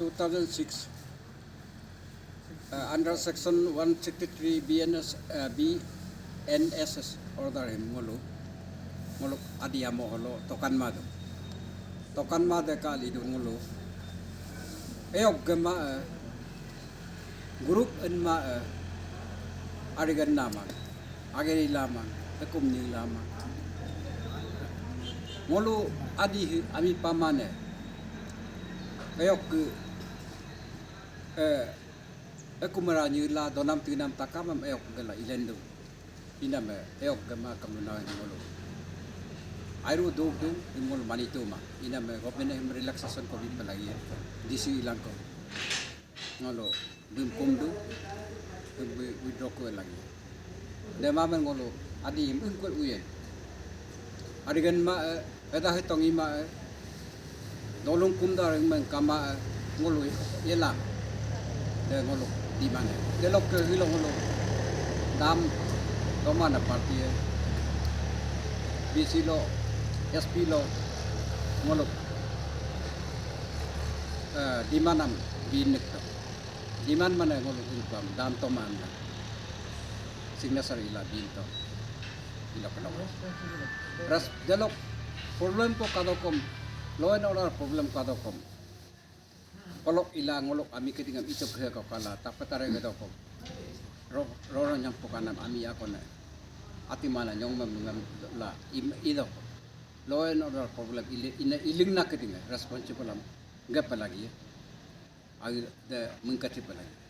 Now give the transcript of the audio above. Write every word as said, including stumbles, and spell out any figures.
two thousand six, uh, under section one sixty-three B N S, uh, B N S S order him ngolu, ngoluk Adi amo holo tokan madu. Tokan made kali du ngolu. Eyok gema, eh, group enma, eh, arigan naman, ageri laman, ekum ni laman. Ngolu Adi hi ami pamane. Eyok ke, eh, ekumera nyila donam tinam takamam eyok gela ilendu. Iname, eh, eyok gema kamuna ngolu. Airu duk duk, ngolu manituma. Iname, eh, government em relaxation ko bipalagi, eh, D C ilangko. Ngolu, bim kumdu, bim wi-, withdraw ko lagi. Demamen ngolu, Adi im ingkul uyen. Adi gen ma, eh, Eda hitong ima, eh, dolung kumdar meng kama, eh, ngolu yela. De ngolu demand. Delokke hilo ngolu dam tomana party, eh, B C lo, S P lo, ngolu, eh, demand am binek to. Demand mane ngolu income dam tomana. Signature ila binto. Ila kenapa? Ras delok problem ko kadokom, law and order problem kadokom. Kolok ila ngolok ami kedingam itok he ko kala, tapetare kedokom. Ro, roro nyampo kanam ami akone. Ati mana nyong mem ngam la im, idok. Law and order problem ile, ina iling na kedinga responsible am. Gapa lagi ya. Agi de mengkati pelagi.